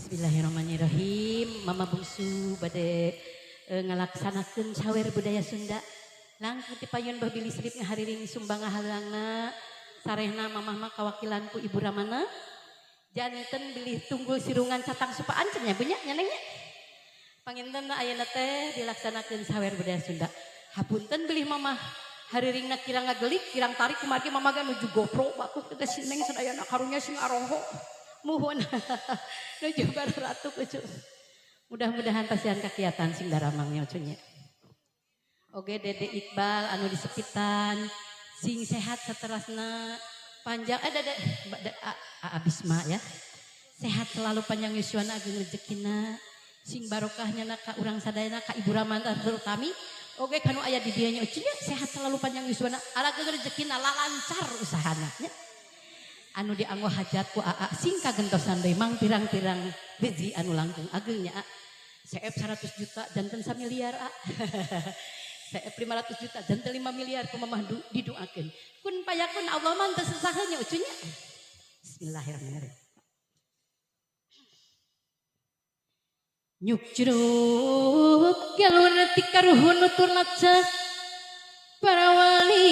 Bismillahirrahmanirrahim. Mama bungsu bade ngalaksanakeun sawer budaya Sunda. Langkung ti payun bah bilih selip ngahariring sumbang ngahalangna. Sarehna mamah mah kawakilan ku Ibu Ramana. Janten bilih tunggul sirungan catang supaan cenah nya nyanengnya. Panginten ayeuna teh dilaksanakeun sawer budaya Sunda. Hapunten bilih mamah hariringna kirang ngagelik, kirang tarik kumargi mamah ge nuju GoPro batur teh si Neng sadayana karunya sing aroho. Muhun nuju baratu kucu. Mudah-mudahan pasihan kakiatan sing daramangnya ucunya. Oke Dede Iqbal anu disepitan sing sehat seterasna panjang Dede Abisma ya. Sehat selalu panjang yuswana ageng rezekina sing barokahnya na ka urang sadayana ka Ibu Ramanta terutami. Oke kanu aya di dieu nya ucunya sehat selalu panjang yuswana ageng rezekina lancar usahana nya. Anu dianggo hajat ku aa sing kagentosan deui mang pirang-pirang rezeki anu langkung ageng nya. Seep 100 juta janten samiliar a. Seep 500 juta janten 5 miliar ku mamah didoakeun. Kun payakun Allah mah teu sesaheun nya ucunya. Bismillahirrahmanirrahim. Nyuk jeruk galur ti karuhun nutur lacak para wali.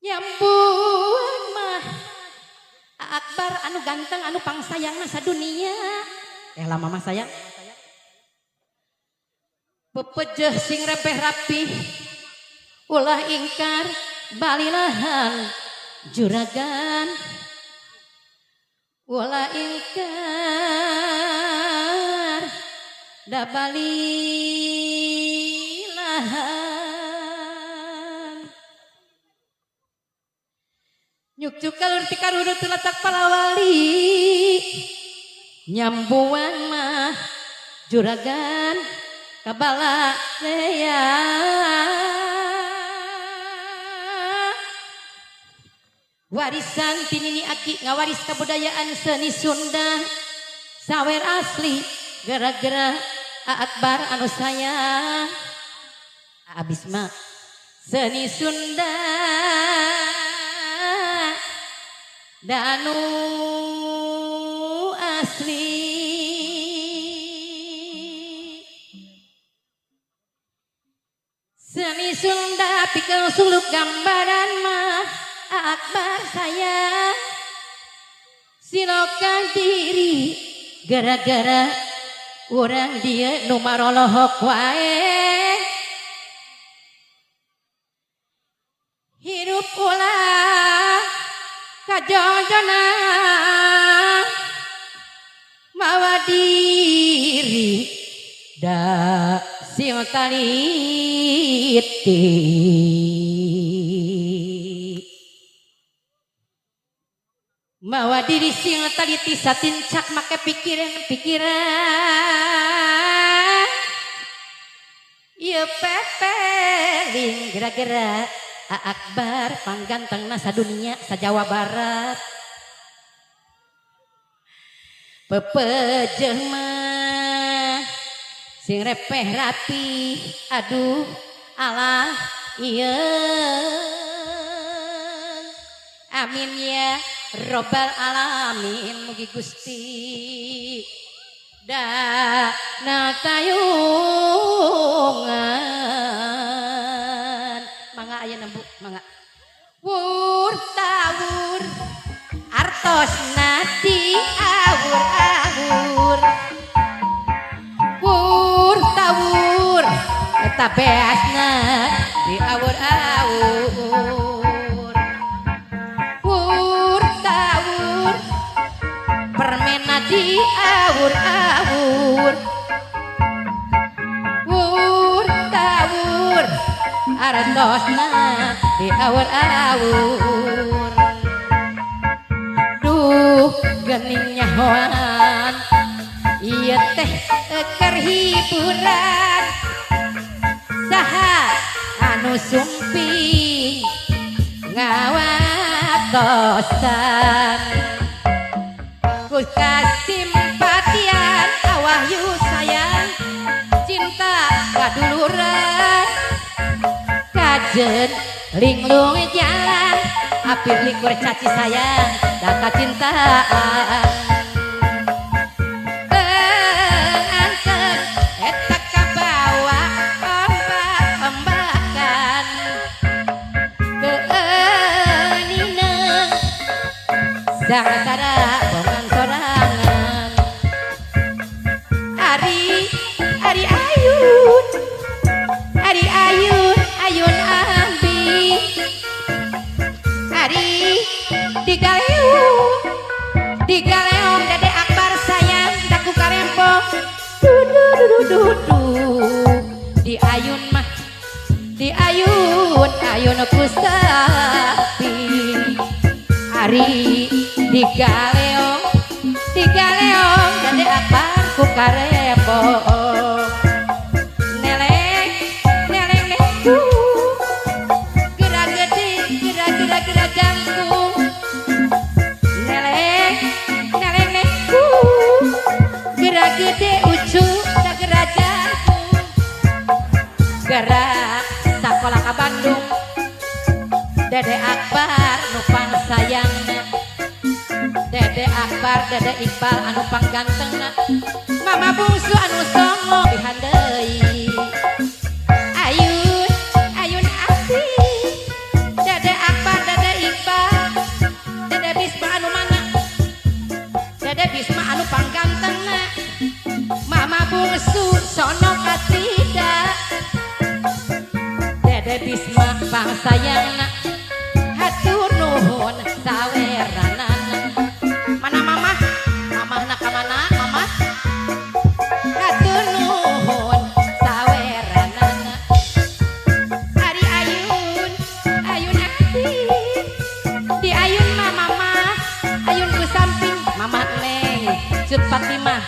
Nyambuan mah Akbar anu ganteng anu pangsayangna sadunia. Lah mama sayang. Pepejeh sing repeh rapih ulah ingkar balilahan juragan. Ulah ingkar da balilahan. Nyuk kalur ti karuhun teu letak palawali. Nyambuan mah juragan kabala lea. Warisan tinini aki ngawaris kebudayaan seni Sunda. Sawer asli gara-gara Akbar anu sayang. Abisma seni Sunda danu asli. Seni Sunda pikeun suluk gambaran mah Akbar sayang. Silokan diri gara-gara urang dia nu marolohok wae. Hirup ulah kajojona mawa diri da sing taliti. Mawa diri sing taliti satincak make pikiran-pikiran. Ieu pepeling gara-gara Akbar panggantengna sadunia sa-Jawa Barat. Pepejeh mah sing repeh rapi aduh alah ieu. Amin ya robbal alamin mugi Gusti dana tayungan. Mangga aya nembu mangga. Wur tawur artos nadi awur-awur. Wur tawur eta beasna di awur-awur. Wur tawur permena di awur-awur. Wur tawur artosna di awur-awur. Duh gening nyahoan ieu teh keur hiburan. Saha anu sumping ngawatosan. Ku kasimpatian awahyu sayang cinta kaduluran. Kajen linglung jalan apir likur caci sayang daka cintaan anteng eta kabawa ombak-ombakan keenineng sangsara bongan sorangan ari ari ayun ari ayun ayun ambi ari digaleung Dede Akbar sayang daku karempong du du du du du di ayun mah di ayun ayun ku sapi ari digaleung Dede Akbar ku karempong neleng neleng nengku gerak gede gerak gerak gerak jangkung neleng neleng nengku gerak gede ucu tak gerak jangkung gerak sakola ka Bandung Dede Akbar nupang sayangna Dede Akbar Dede Iqbal anu panggantengna Mama bungsu anu songo pihandeui ayun ayun api Dede Akbar Dede Iqbal Dede Bisma anu mana Dede Bisma anu panggantengna Mama bungsu sono katida Dede Bisma pangsayangna hatur nuhun saweranana mana mamah mamahna ka mana mamah hatur nuhun saweranana ari ayun ayun api di ayun mah mamah ayun ku samping mamah neng Cut Fatimah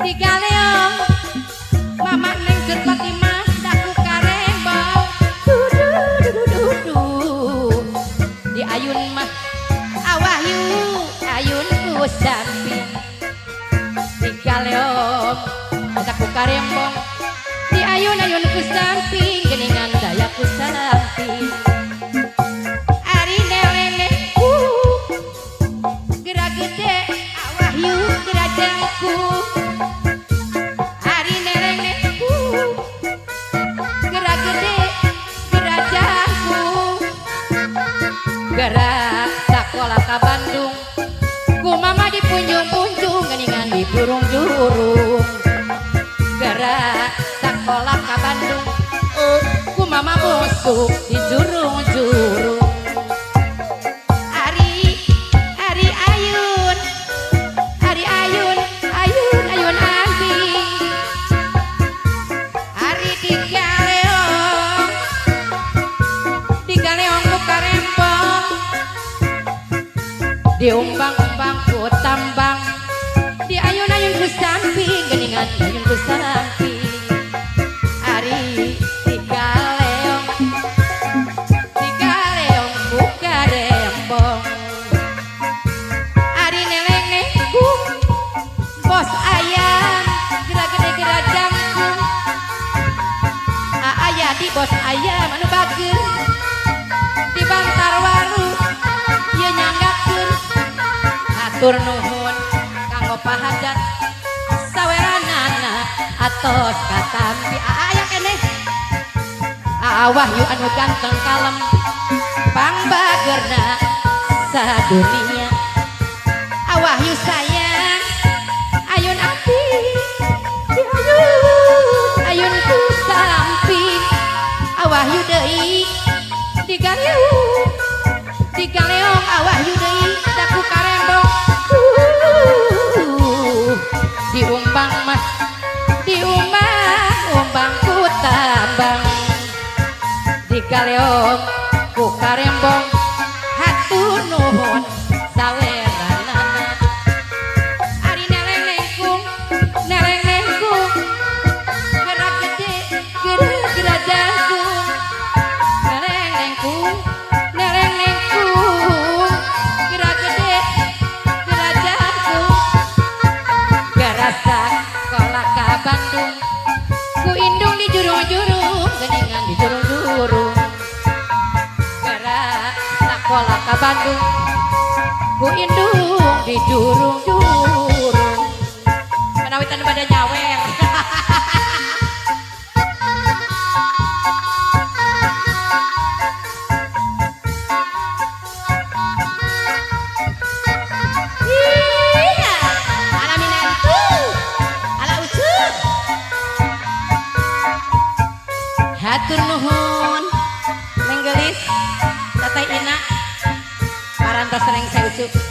di galeong mamah neng Cut Fatimah daku karembong du du du du du di ayun mah awahyu ayun ku samping di galeong daku karembong di ayun ayun ku samping geningan daya ku samping ari nelenehku gerak gede awahyu gerak jangkung ari nelenehku gerak gede gerak jangkung gerak sakola ka Bandung ku mama dipunjung-punjung geningan di jurung-jurung gerak sakola ka Bandung ku mama bungsu di jurung-jurung ari ari ayun ari ayun ayun ayun abi ari digaleong ku karempong diumbang-umbang ku tambang di ayun-ayun ku samping geningan ayun ku samping ari digaleong ku karempong ari neleng nengku bos ayam gerak gede gerak jangkung aya di bos ayam anu bager di Bantarwaru ieu nyanggakeun hatur nuhun kanggo pahajat saweranana atos katampi aya keneh Wahyu anu ganteng kalem pangbagerna sadunia Wahyu sayang ayun api ayun ayun ku samping Wahyu deui digaleung Wahyu deui daku karembong diumbang mah diumbang umbang ku tambang digaleung ku karembong hatur nuhun saweranana ari neleng nengkung gerak gede gerak gerak jangkung neleng nengkung gerak gede gerak jangkung garasa sekolah ka Bandung ku indung di jurung-jurung geningan di jurung-jurung. Sakola ka Bandung ku indung dijurung-jurung menawitan pada nyawer. Iya, ala minantu, ala ucup. Hatur nuhun, Neng Gelis, Teteh Ina, parantos reng saya ucup.